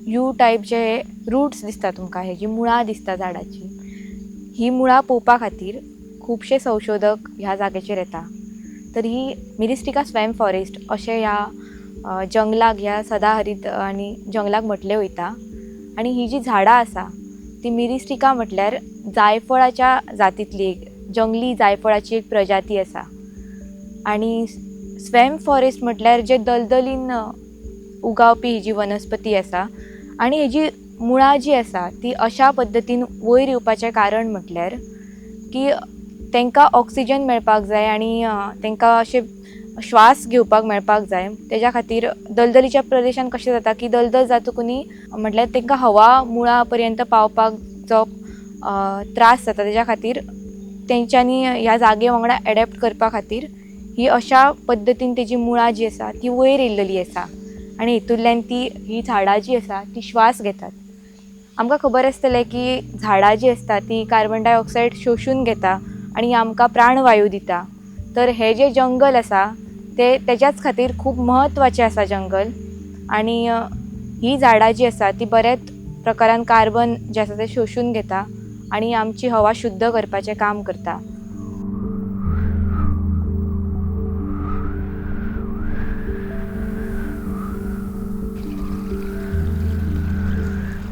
You type J roots दिसता तुमकां, हेजी मुळां दिसता झाडाची, ही मुळां पळोवपा खातीर खुबशे संशोधक ह्या जाग्याचेर येता. तर ही मिरिस्टिका स्वॅम्प फॉरेस्ट अशें ह्या जंगलाक, ह्या सदाहरीत आनी जंगलाक म्हटलें वयता. आनी ही जी झाडां आसा ती मिरिस्टिका म्हटल्यार जायफळाच्या जातींतली एक जंगली जायफळाची एक प्रजाती आसा. आनी स्वॅम्प फॉरेस्ट म्हटल्यार जे दलदलीन उगावपी ही जी वनस्पती आसा आनी हेजी मुळां जी आसा ती अशा पद्दतीन वयर येवपाचें कारण म्हटल्यार की तांकां ऑक्सिजन मेळपाक जाय आनी तांकां अशें श्वास घेवपाक मेळपाक जाय. तेज्या खातीर दलदलीच्या प्रदेशान कशें जाता की दलदल जातकूच न्ही म्हटल्यार तांकां हवा मुळां पर्यंत पावपाक जो त्रास जाता, तेज्या खातीर तेंच्यांनी ह्या जागे वांगडा एडॅप्ट करपा खातीर ही अशा पद्दतीन तेजी मुळां जी आसा ती वयर येयल्लेली आसा आनी हितूंतल्यान ती ही झाडां जी आसा ती श्वास घेतात. आमकां खबर आसतलें की झाडां जी आसता ती कार्बन डायऑक्सायड शोशून घेता आनी आमकां प्राणवायू दिता. तर हें जें जंगल आसा तें तेज्याच खातीर खूब म्हत्वाचें आसा जंगल. आनी ही झाडां जी आसा ती बऱ्याच प्रकारान कार्बन जें आसा तें शोशून घेता आनी आमची हवा शुद्ध करपाचें काम करता.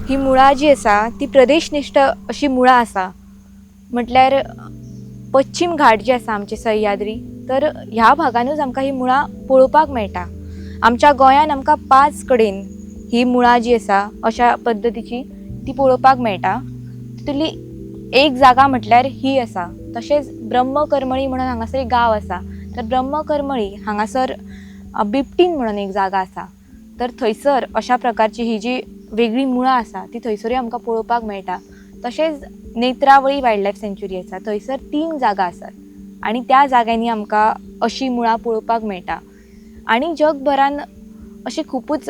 ही मुळां जी आसा ती प्रदेशनिश्ठ अशी मुळां आसा. म्हटल्यार पश्चीम घाट जे आसा आमचे सह्याद्री, तर ह्या भागानूच आमकां ही मुळां पळोवपाक मेळटा. आमच्या गोंयान आमकां 5 कडेन ही मुळां जी आसा अशा पद्दतीची ती पळोवपाक मेळटा. तितूंतली एक जागा म्हटल्यार ही आसा. तशेंच ब्रह्मकरमळी म्हणून हांगासर एक गांव आसा, तर ब्रह्मकरमळी हांगासर बिबटीन म्हणून एक जागा आसा, तर थंयसर अशा प्रकारची ही जी वेगळी मुळां आसा ती थंयसरूय आमकां पळोवपाक मेळटा. तशेंच नेत्रावळी वायल्ड लायफ सँच्युरी आसा, थंयसर 3 जागा आसात आनी त्या जाग्यांनी आमकां अशी मुळां पळोवपाक मेळटा. आनी जगभरान अशी खुबूच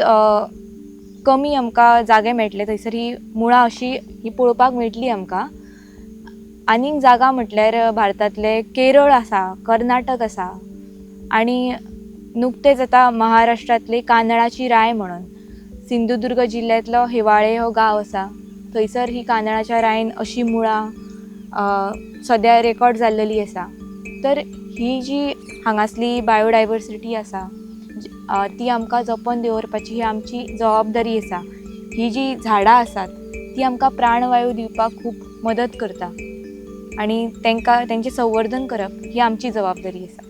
कमी आमकां जागे मेळटले थंयसर ही मुळां अशी ही पळोवपाक मेळटली आमकां. आनीक जागा म्हटल्यार भारतांतले केरळ आसा, कर्नाटक आसा आनी नुकतेंच आतां महाराष्ट्रांतली कांदळाची राय म्हणून सिंधुदुर्ग जिल्ल्यांतलो हेवाळे हो गांव आसा, थंयसर ही कांदळाच्या रायन अशी मुळां सद्या रेकॉर्ड जाल्लेली आसा. तर ही जी हांगासली बायोडायवर्सिटी आसा ती आमकां जपून दवरपाची ही आमची जबाबदारी आसा. ही जी झाडां आसात ती आमकां प्राणवायू दिवपाक खूब मदत करता आनी तांकां तेंचें संवर्धन करप ही आमची जबाबदारी आसा.